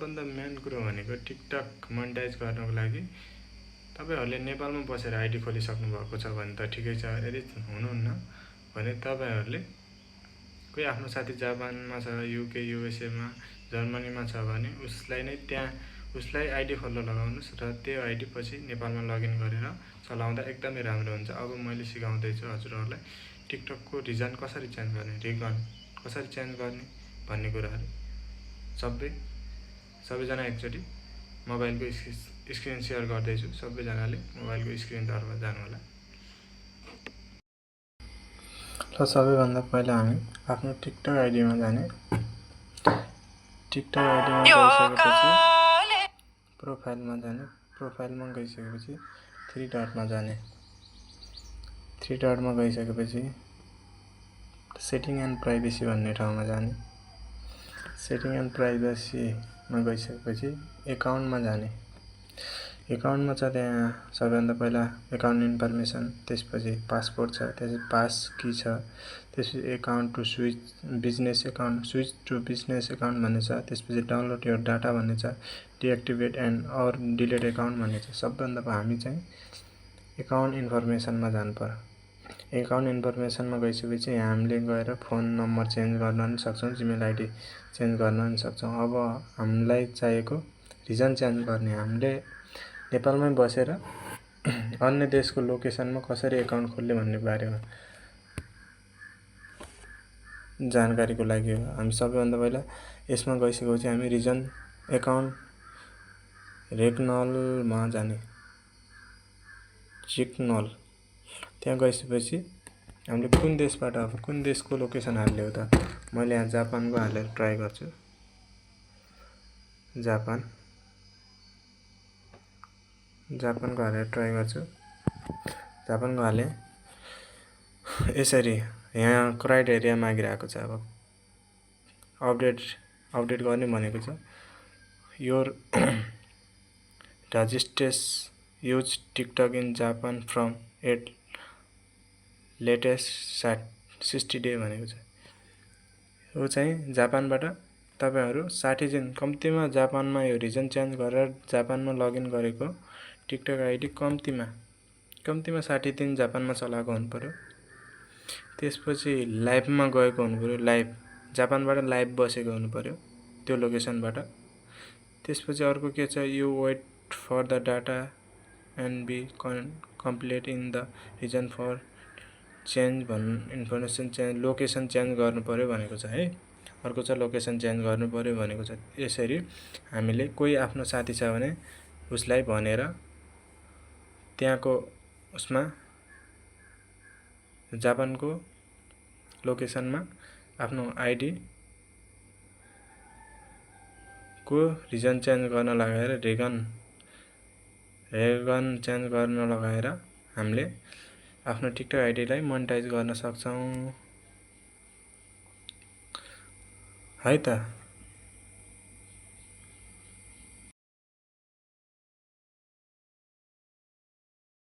सबभन्दा मेन कुरो भनेको टिकटक मोनेटाइज गर्नको लागि तपाईहरुले नेपालमा बसेर आइडी खोलिसक्नु भएको छ भने त ठिकै छ। यदि हुनुहुन्न भने तपाईहरुले कोही आफ्नो साथी जापानमा छ, युके, युएसए मा, जर्मनीमा छ भने उसलाई नै त्यहाँ उसलाई आइडी खोल्न लगाउनुस् र त्यो आइडी पछि नेपालमा लगइन गरेर चलाउँदा एकदमै राम्रो हुन्छ। अब मैले सिकाउँदै छु हजुरहरुलाई टिकटकको रिजन कसरी चेन्ज गर्ने, रिगन कसरी चेन्ज गर्ने भन्ने कुराहरु सबैजना एकचोटी मोबाइलको स्क्रिन शेयर गर्दै छु। सबैजनाले मोबाइलको स्क्रिन तर्फ जानु होला। ल सबैभन्दा पहिला हामी आफ्नो टिकटक आइडीमा जाने। टिकटक आइडीमा गइसकेपछि प्रोफाइलमा जाने। प्रोफाइलमा गइसकेपछि थ्री डटमा जाने। थ्री डटमा गइसकेपछि सेटिङ एन्ड प्राइभेसी भन्ने ठाउँमा जाने। सेटिङ एन्ड प्राइभेसीमा गइसकेपछि एकाउन्टमा जाने। एकाउन्टमा छ त्यहाँ सबैभन्दा पहिला एकाउन्ट इन्फर्मेसन, त्यसपछि पासपोर्ट छ, त्यसपछि पास की छ, त्यसपछि account to switch business account, switch to business account भन्ने छ, त्यसपछि डाउनलोड योर डाटा भन्ने छ, deactivate and or delete account भन्ने छ। सबभन्दा हामी चाहिँ एकाउन्ट इन्फर्मेसनमा जानु पर्यो। एकाउन्ट इन्फर्मेसनमा गइसकेपछि हामीले गएर फोन नम्बर चेन्ज गर्न पनि सक्छौं, जिमेल आइडी चेन्ज गर्न पनि सक्छौं। अब हामीलाई चाहिएको रिजन चेन्ज गर्ने, हामीले नेपालमै बसेर अन्य देशको लोकेसनमा कसरी एकाउन्ट खोल्ने भन्ने बारेमा जानकारीको लागि हो। हामी सबैभन्दा पहिला यसमा गइसकेपछि हामी रिजन एकाउन्ट रेक्नलमा जाने। रेक्नल त्यहाँ गइसकेपछि हामीले कुन देशबाट अब कुन देशको लोकेसन हाल्ने हो त। मैले यहाँ जापानको हालेर ट्राई गर्छु। जापानको हालेर ट्राई गर्छु। जापानको हाले यसरी यहाँ क्राइटेरिया मागिरहेको छ। अब अपडेट गर्ने भनेको छ। Your registrars use TikTok in Japan from at latest 60 day भनेको छ। यो चाहिँ जापानबाट तपाईहरु 60 दिन कम्तीमा जापानमा यो रिजन चेन्ज गरेर जापानमा लगइन गरेको टिकटक आइडी कम्तीमा 60 दिन जापानमा चलाएको हुनु पर्यो। त्यसपछि लाइभमा गएको हुनु पर्यो। लाइभ जापानबाट लाइभ बसेको हुनु पर्यो त्यो लोकेसनबाट। त्यसपछि अर्को के छ, you wait for the data and be complete in the reason for change information change location change गर्नु पर्यो भनेको छ है। अर्को छ लोकेसन चेन्ज गर्नु पर्यो भनेको छ। यसरी हामीले कोही आफ्नो साथी छ भने उसलाई भनेर त्यहाँको उसमा जापानको लोकेसनमा आफ्नो आइडी को रिजन चेन्ज गर्न लगाएर रेगन चेन्ज गर्न लगाएर हामीले आफ्नो टिकटक आइडीलाई मोनेटाइज गर्न सक्छौं है त।